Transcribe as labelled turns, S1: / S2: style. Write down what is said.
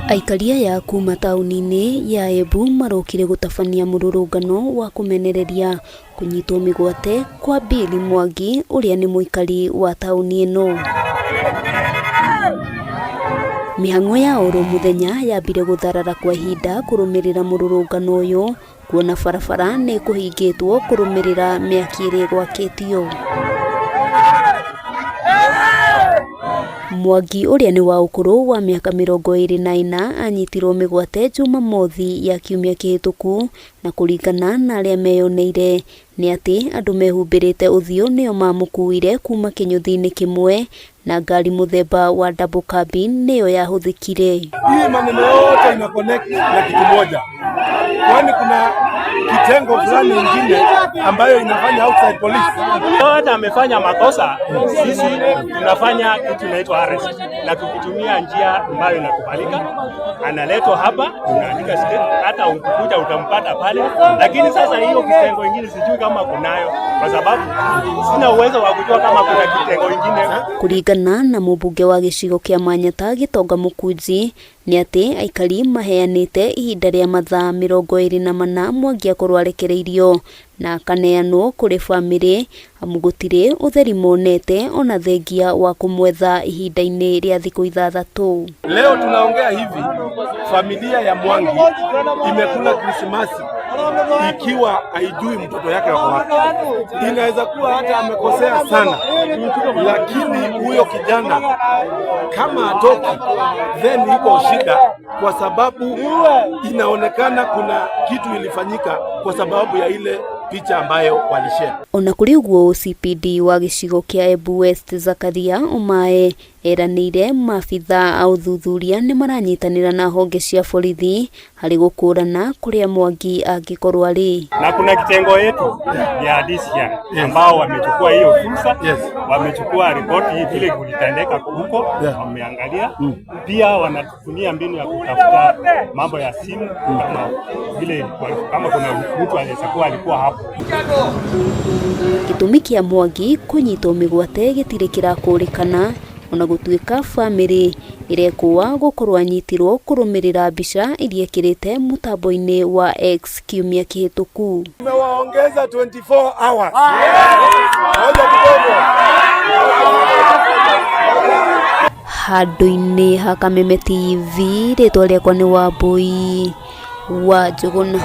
S1: Aikari aya kuma taũni-inĩ ya Embu marokire gũtabania mũrũrũngano wa kũmenereria kũnyitwo mĩgwate kwa Bill Mwangi ũrĩa nĩ mũikari wa taũni ĩno. Mĩhang'o ya oro mũthenya yambire gũtharara kwa ihinda kũrũmĩrĩra mũrũrũngano ũyũ kuona barabara nĩ kũhingĩtwo kũrũmĩrĩra mĩaki ĩrĩa ĩgwakĩtio. Mwangi ũrĩa nĩ wa ũkũrũ wa mĩaka 24 anyitirwo mĩgwate Jumamothi ya kiumia kĩhĩtũku na kũringana na arĩa meyoneire nĩ atĩ andũ mehumbĩrĩte ũthiũ nĩo mamũkuire kuma kĩnyũthi-inĩ kĩmwe na ngari mũthemba wa double cabin nĩyo yahũthĩkire.
S2: Hii maneno yote ina connect na kitu moja, kwani kuna kitengo fulani ingine ambayo inafanya outside police.
S3: Hata amefanya makosa, sisi tunafanya kitu inaitwa arrest, na tukitumia njia ambayo inakubalika, analetwa hapa, tunaandika state, hata ukikuja utampata pale. Lakini sasa hiyo kitengo ingine sijui kama kunayo, kwa sababu sina uwezo wa kujua kama kuna kitengo ingine.
S1: Kũringana na mũmbunge wa gĩcigo kĩa Manyata Gĩtonga Mũkunji nĩ atĩ aikari maheanĩte ihinda rĩa mathaa 24 Mwangi akorwo arekereirio na akaneanwo kũrĩ bamĩrĩ amu gũtirĩ ũtheri monete ona thengia wa kũmwetha ihinda-inĩ rĩa thikũ 6.
S2: Leo tunaongea hivi, familia ya Mwangi imekula Krismasi ikiwa haijui mtoto yake wako wapi. Inaweza kuwa hata amekosea sana, lakini huyo kijana kama atoki, then iko shida, kwa sababu inaonekana kuna kitu ilifanyika kwa sababu ya ile picha ambayo walishare.
S1: Ona kũrĩ ũguo OCPD wa gĩcigo kĩa Embu West Zakaria Omae eranĩire maabitha a ũthuthuria nĩ maranyitanĩra na honge cia borithi harĩ gũkũrana kũrĩa Mwangi angĩkorwo arĩ.
S3: Na kuna kitengo yetu ya DCI ambao wamechukua hiyo fursa, wamechukua ripoti vile kulitendeka huko, wameangalia pia, wanatumia mbinu ya kutafuta mambo ya simu kama vile kama kuna mtu anaweza kuwa alikuwa hapo.
S1: Gĩtũmi kĩa Mwangi kũnyitwo mĩgwate gĩtirĩ kĩrakũrĩkana ona gũtuĩka bamĩrĩ ĩrekũa gũkorwo anyitirwo kũrũmĩrĩra mbica iria ekĩrĩte mũtambo-inĩ wa X kiumia kĩhĩtũku.
S2: Tumewaongeza 24 hours. Moja kidogo.
S1: Handũ-inĩ ha Kameme TV rĩtwa rĩakwa nĩ Wambui wa Njũgũna.